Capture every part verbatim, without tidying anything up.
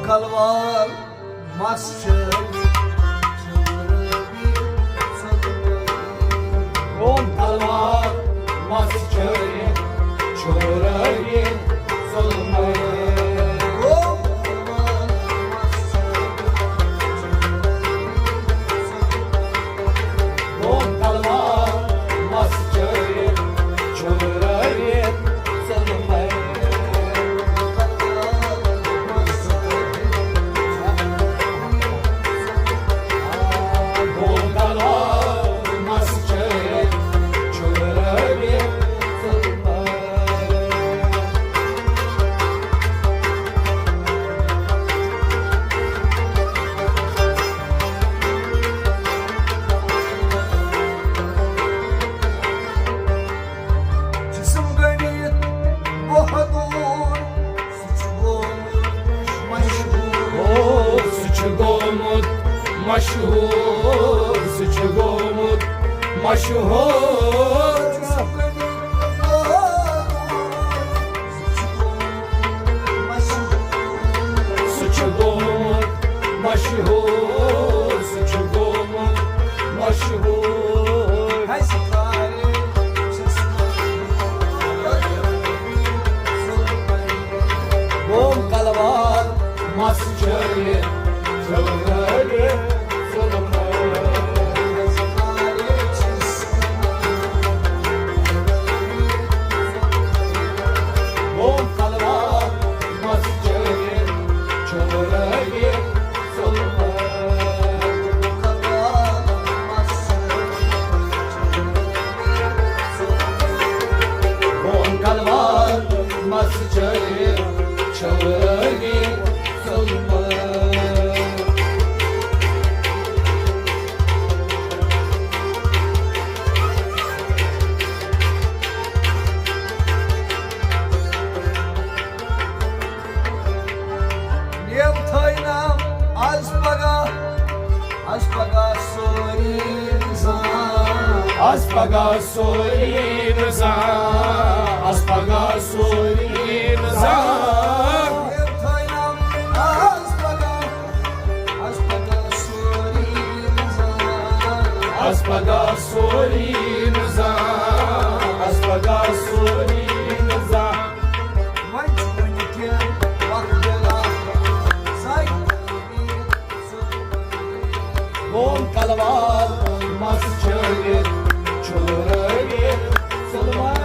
کلوار مس چھٲوِتھ چھُ رٲوی ژوٚلمُت۔ گوم کلوار مس چھٲوِتھ چھُ رٲوی ژوٚلمُت۔ گوم کلوار مس چھٲوِتھ چھُ رٲوی ژوٚلمُت۔ گوم کلوار مس چھٲوِتھ چھُ رٲوی ژوٚلمُت۔ جسم گٔنڈِتھ بہادُر، سُہ چھُ گوٚمُت مشہوٗر۔ او، سُہ چھُ گوٚمُت مشہوٗر، سُہ چھُ گوٚمُت مشہوٗر۔ جسم گٔنڈِتھ بہادُر، سُہ چھُ گوٚمُت مشہوٗر، سُہ چھُ گوٚمُت مشہوٗر۔ گوم کلوار مس چھٲوِتھ چھُ رٲوی ژوٚلمُت۔ گوم کلوار مس چھٲوِتھ چھُ رٲوی ژوٚلمُت۔ گوم کلوار مس چھٲوِتھ چھُ رٲوی ژوٚلمُت۔ نیل تھٲینم از پگاہ، از پگاہ سورُے نظام۔ از پگاہ سورُے نظام، از پگاہ سورُے نظام۔ نیل تھٲینم از پگاہ، از پگاہ سورُے نظام۔ از پگاہ سورُے نظام، از پگاہ سورُے نظام۔ وۄنۍ چھُ وٕنہِ کینٛہہ وقت بیٛاکھ۔ زاے گوم کلوار مس چھٲوِتھ چھُ رٲوِتھ ژوٚلمُت۔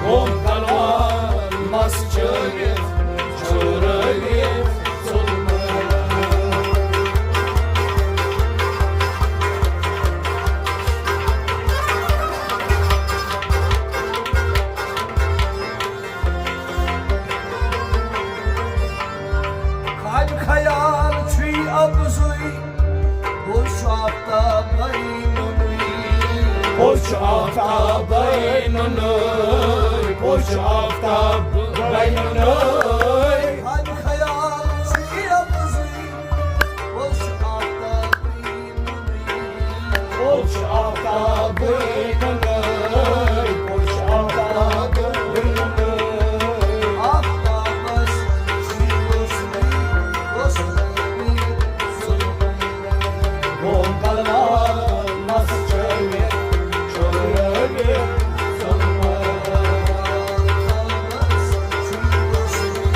گوم کلوار مس چھٲوِتھ چھُ رٲوِتھ ژوٚلمُت۔ خواجہ خیال چھُے اَپزُے، پوٚز چھُ آفتابَے نُنُے۔ پوٚز چھُ آفتابَے نُنُے، پوٚز چھُ آفتابَے نُنُے۔ خواجہ خیال چھُے اَپزُے، پوٚز چھُ آفتابَے نُنُے۔ پوٚز چھُ آفتابٕے نُنَے، پوٚز چھُ آفتابٕے نُنَے۔ آفتابَس چھُ ووٚسمُت، ووٚسمُت ظُلمَے۔ گوٚو کلوار مَس چھٲوِتھ چھُ رٲوِتھ ظُلمَے۔ آفتابَس چھُ ووٚسمُت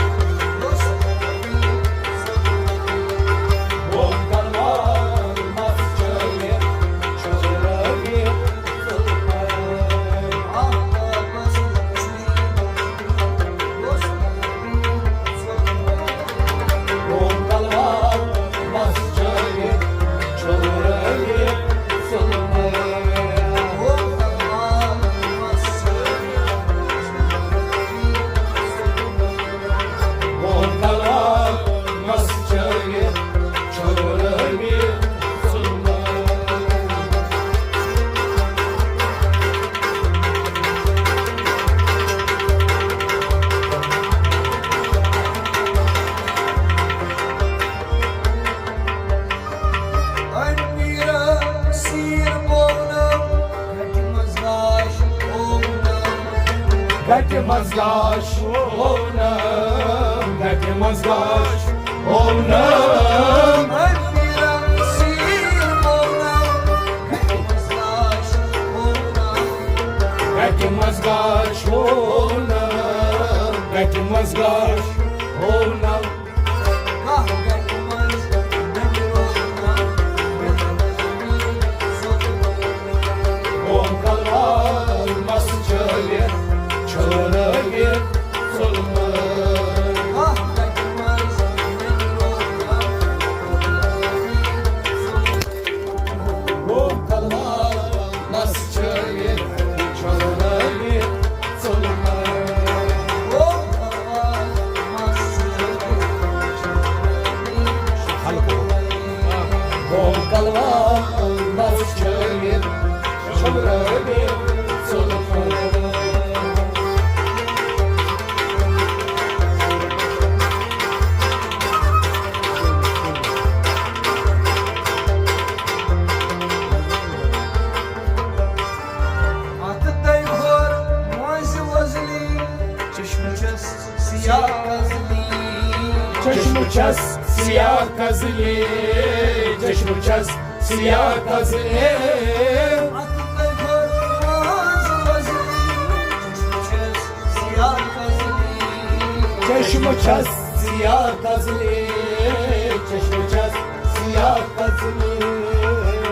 منٛز گاش اونم، گٹہِ منٛز گاش اونم۔ گٹہِ منٛز گاش اونم، گٹہِ منٛز گاش اونم۔ اتھ تۄہہِ ہور مٲنٛزِ وۄزلی، چشمہٕ چھس سیاہ کزلی۔ چشمہٕ چھس سیاہ کزلی، چشمہٕ چھس سیاہ کزلی۔ اتھ تۄہہِ ہور مٲنٛزِ وۄزلی، چشمہٕ چھس سیاہ کزلی۔ چشمہٕ چھس سیاہ کزلی، چشمہٕ چھس سیاہ کزلی۔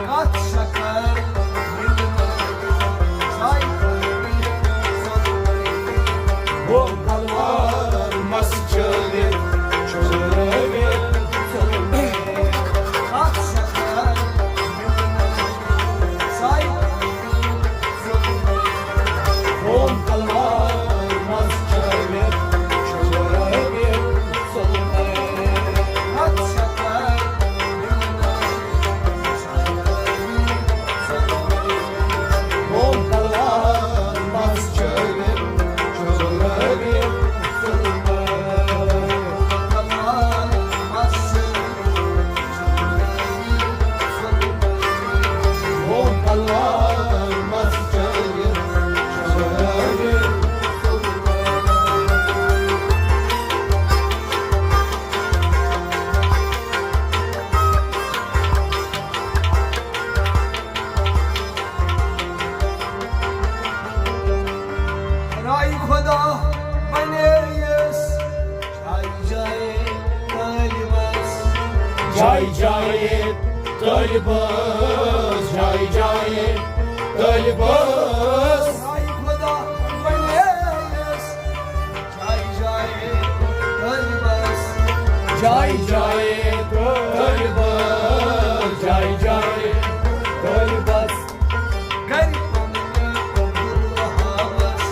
کتھ شکر مِلنہٕ ساے۔ ہو کلوار مس چٲوِتھ، چھُرٲوِتھ۔ کتھ شکر مِلنہٕ ساے۔ راے خدا بنییس جایہِ جایہِ طٲلبس۔ جایہِ جایہِ طٲلبس، جایہِ جایہِ طٲلبس۔ راے خدا بنییس جایہِ جایہِ طٲلبس۔ جایہِ جایہِ طٲلبس، جایہِ جایہِ طٲلبس۔ گرِ پننہِ عبدالوہابس۔